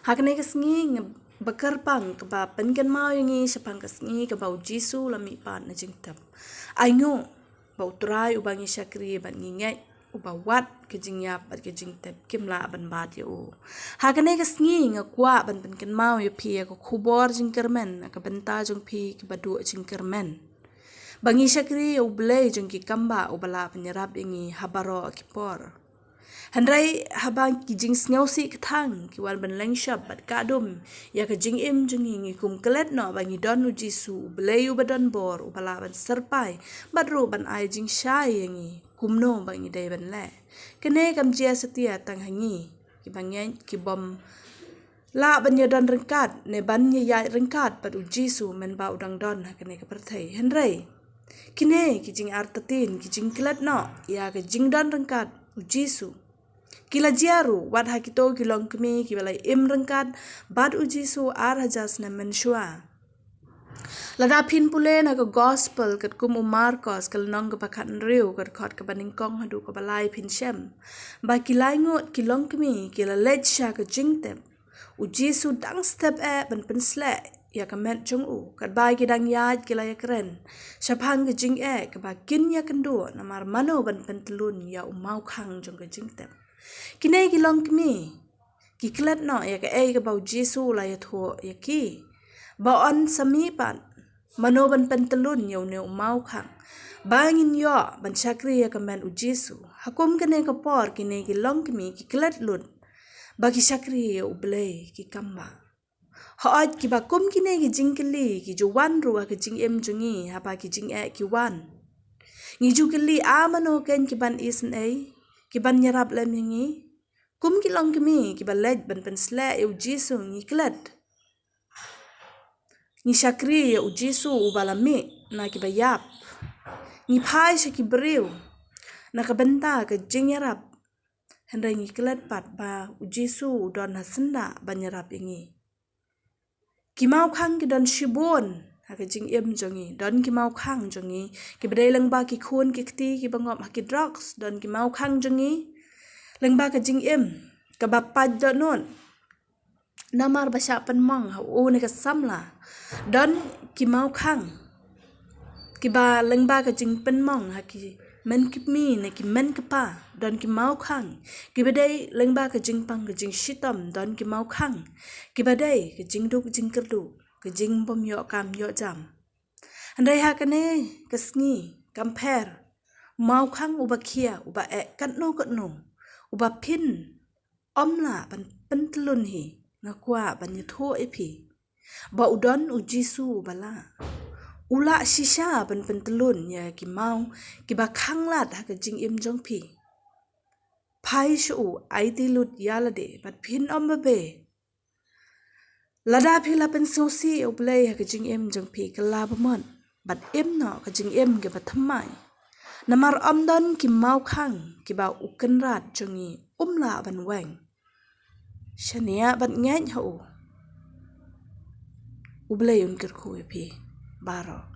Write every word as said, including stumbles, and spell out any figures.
Ha kane ka sngi ngi bakyrpang kaba pynkynmaw ïa ngi shaphang ka sngi kaba u Jisu u la mihpat na jingtep. Ai nguh ba u Trai uba ngi shakri bad ngi ngeit, uba wat ka jingïap bad ka jingtep, kim lah ban bat ïa u. Ha kane ka sngi nga kwah ban pynkynmaw ïa phi ïa ka khubor jingkyrmen na ka bynta jong phi kiba duh jingkyrmen. Ba ngi shakri ïa U Blei jong ki kambah uba lah ban ïarap ïa ngi ha baroh ki por. Hynrei haba ki jingsngewsih kthang ki wan ban leng shop bad kahdum ïa ka jingim jong ngi, ngi kum klet noh ba ngi don U Jisu, U Blei uba don bor, uba lah ban syrpai bad ruh ban ai jingshai ïa ngi kumno ba ngi dei ban leh. Kane kam jia satia tang ha ngi kiba ngeit, ki bym lah ban ïadon ryngkat ne ban ïaid ryngkat bad U Jisu mynba u dang don ha kane ka pyrthei. Hynrei kine ki jingartatien, ki jingklet noh ïa ka jingdon ryngkat U Jisu, ki la jia ruh wat ha kito ki longkmie kiba la im ryngkat bad U Jisu ar hajar snem mynshuwa. Lada phin pule na ka Gospel katkum u Markos, ka lynnong kaba khathynriew, ka dkhot kaba nyngkong haduh kaba lai, phin shem ba ki laingut ki longkmie ki la leit sha ka jingtep. U Jisu dang step eh ban pynsleh ïa ka met jong u. Katba ki dang ïaid ki la ïakren shaphang ka jingeh kaba kin ïakynduh namar mano ban pyntlun ïa u mawkhang jong ka jingtep. Kine ki longkmie ki klet noh ïa kaei kaba U Jisu u la ïathuh ïa ki, ba yn sa mih pat, mano ban pyntlun ïa une u mawkhang ba ngin ïoh ban shakri ïa ka met U Jisu. Ha kum kane ka por kine ki longkmie ki klet lut ba ki shakri ïa U Blei ki kambah. Hooid, kiba kum kine ki jingkylli ki ju wan ruh ha ka jingim jong ngi haba ki jingeh ki wan. Ngi ju kylli, a mano kein ki ban isynei, ki ban ïarap lem ïa ngi? Kum ki longkmie kiba leit ban pynsleh ïa U Jisu, ngi klet. Ngi shakri ïa U Jisu uba la mih na kiba ïap. Ngi phai sha ki briew na ka bynta ka jingïarap. Hynrei ngi klet pat ba U Jisu u don ha syndah ban ïarap ïa ngi. Ki mawkhang ki don shibun ha ka jingim jong ngi. Don ki mawkhang jong ngi kiba dei lyngba ki khun ki kti kiba ngop ha ki drugs. Don ki mawkhang jong ngi lyngba ka jingim kaba pait dohnud namar ba shah pynmong ha une ka samla. Don ki mawkhang kiba lyngba ka jingpynmong ha ki mynkmie ne ki mynkpa. Don ki mawkhang kiba dei lyngba ka jingpang ka jingshitom. Don ki mawkhang kiba dei ka jingduk jingkyrduh, ka jingbym ïoh kam ïoh jam. Hynrei ha kane ka sngi kam pher. Mawkhang uba khia, uba eh katno katno, uba phin ym lah ban pyntlun hi, nga kwah ban ïathuh ïa phi ba u don U Jisu uba lah. U lah shisha ban pyntlun ïa ki maw kiba khanglad ha ka jingim jong phi. Phai sha u, aiti lut ïa lade bad phin ym babe. Lada phi la pynsngewsih ïa U Blei ha ka jingim jong phi, kylla bamut bad im noh ka jingim kaba thymmai. Namar ym don ki mawkhang kiba U Kynrad jong ngi um lah ban weng. Shaniah bad ngeit ha u. U Blei un kyrkhu ïa phi baroh.